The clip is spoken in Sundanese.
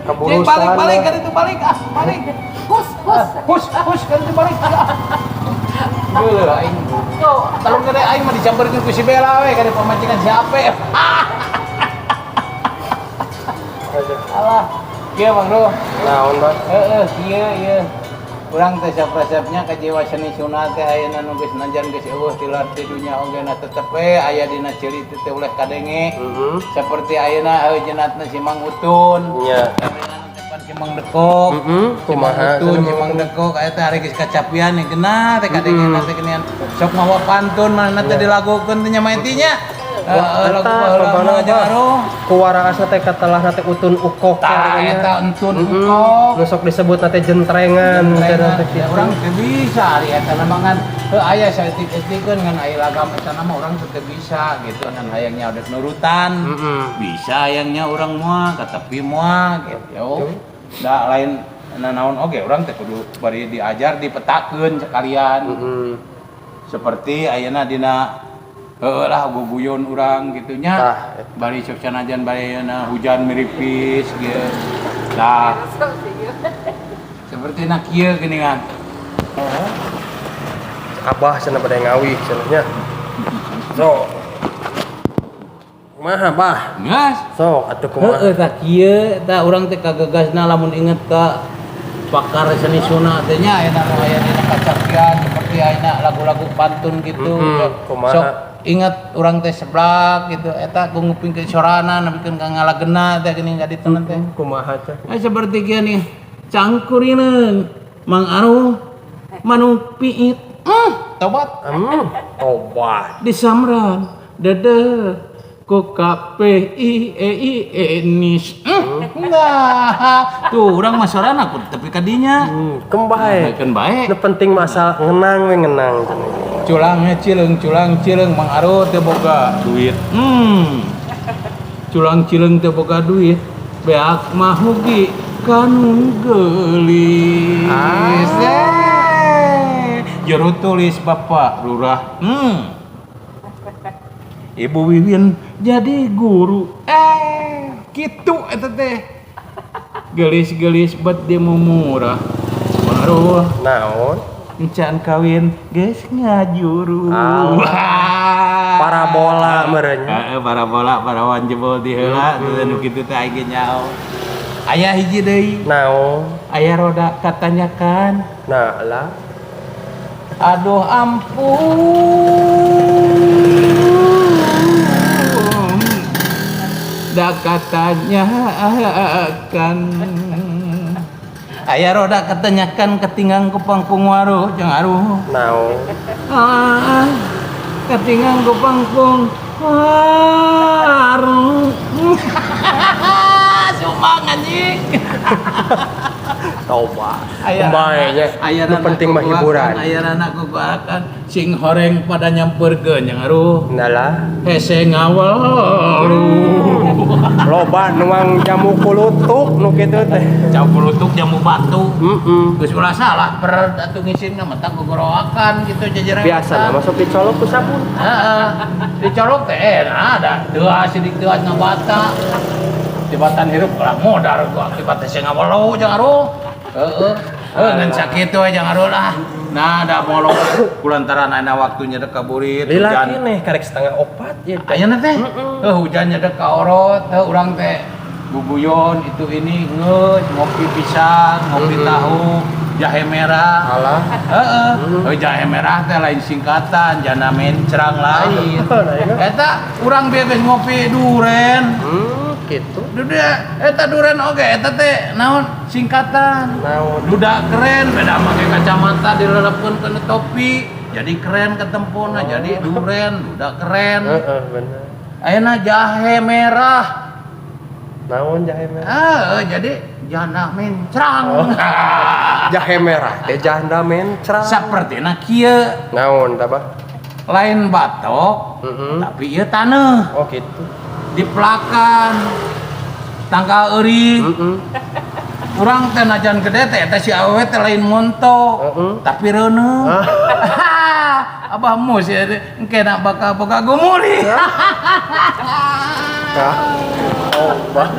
Kaburu Jeung balik balik sana. Kan itu balik, ah, balik. Hus, hus. Hus, hus, kan itu balik. Geuleuh aing. Tuh, kalau gede aing mah disamperkeun ku si Bella we ka di pamajikan si Ape. Aduh. Alah, kieu, Bang Bro. Naon, Bang? Heeh, kieu ieu. Urang teh resep-resepnya ka jiwa seni Sunda teh ayeuna nu geus najan geus euweuh tilar di dunya oge na tetep we aya dina ceuli teh ulah kadenge. Seperti ayeuna jenatna si Mang Utun. Pan si Mang Dekok. Si Mang Kumaha Utun, cenah si Mang Mang Dekok aya teh hari geus kacapian nih geuna teh kadenge teh geuningan. Sok mawa pantun mana teh dilagukeun teh nya maitinya. Wah, Heeh, lagu eta baheula pokona mah jeung mah. aruh. Kuwaraasna teh katelahna teh Utun Ukok. Tah, eta Entun Ukok. Nu sok disebut teh jentrengan cenah teh Ya, kitu. urang teu bisa ari eta nama ngan heuh aya saeutik-eutikeun ngan aya lagam eta nama urang teu bisa gitu ngan hayangnya udah nurutan. Bisa hayangnya urang moal katapi moal gitu. Yo. Da lain nanaon oge urang teh kudu bari diajar dipetakeun sekalian. Seperti ayeuna dina heueuh lah guguyon urang gitu nya. Tah, eta. Bari sok sanajan bari ayeuna hujan miripis gitu. Tah, seperti na kieu geuningan. Abah cenah bade ngawih cenah nya. Sok. Kumaha, Bah? Geus. Sok atuh kumaha? Heeh, tah kieu tah urang teh kagagasna lamun inget ka pakar seni Sunda teh nya ayeuna nu aya dina kacapian seperti ayeuna lagu-lagu pantun gitu. Kumaha? Sok inget urang teh seblak gitu eta ku ngupingkeun sorana nepikeun ka ngalagena teh geuning ka dituna teh. Kumaha teh? Eh, seperti kieu nih. Cangkurineung Mang Aruh manuk piit. Tobat. Tobat. Disamran dede ku K P I E I E nis. Nah, tuh urang mah sorana ku tepi ka dinya. Keun bae. Keun bae. Nu penting masalah ngenang we ngenang cenah. Culangnya cileung, culang cileung Mang Aruh teu boga duit. Culang cileung teu boga duit. Beak mah hugi kanu geulis. Ah. Eh, juru tulis Bapak Lurah. Ibu Wiwin jadi guru. Eh, gitu eta teh. Geulis-geulis bet di murah. Mang Aruh Naon? encan kawin geus ngajuru. Alah. Parabola meureun nya. Heeh, parabola parawan jebol di heula teu nu kitu teh aing ge nyaho. Aya hiji deui, Naon? Aya roda katanya kan. Nah lah. Aduh ampun. Da katanya kan. Aya roda katanya kan ketinggang ku pangpung waruh jeung aruh. Naon? Ah, ketinggang ku pangpung waruh. Sumang anjing. Tobat. Aya Bae nya. Aya Nu penting mah hiburan. Aya anak kukuakan sing horeng pada nyamperkeun yang aruh. Nah lah. Hese ngawal. Loba nuang jamu kulutuk nu kitu teh. Jamu kulutuk, jamu batu. Heeh. Geus ulah salah per atuh ngisinna mentak gogoroakan gitu jajaran. Biasa masuk dicolok ku sabun. Heeh. Dicolok teh enak ada. Teuas sidik teuas ngabata. Tibatan hirup lah modar gua akibat teh ngawalo jeung aruh. Heeh. Heuh ngan sakitu we jeung aruh lah. Nah, da molong kulantaran ayeuna waktu nyedek ka burit Lila hujan. Keneh karek 3.30 ya teh. Ayeuna teh. Heuh hujan nyedek ka orot, heuh urang teh guguyon itu ini geus ngopi pisang, ngopi tahu, jahe merah. Alah. Heeh. Heuh jahe merah teh lain singkatan, jana mencrang lain. Nah, iya. Eta urang bieu geus ngopi duren. Gitu. Duda, eta duren oge eta teh naon singkatan. Naon? Duda keren, beda make kacamata dilelepkeun kana topi, jadi keren ketempona, jadi duren, duda keren. Heeh, bener. Ayeuna jahe merah. Naon jahe merah? Ah, jadi janda mencrang. Oh. Jahe merah teh janda mencrang. Sapertina kieu, Naon tah, Bah? Lain batok, tapi ieu taneuh Oh, gitu. Dipelakan tangkal eurik. Urang teh najan gede teh eta si awewe teh lain monto, tapi reuneuh. Abah mus ya engke nak bakal boga gumuri. Tah. Oh, Bah.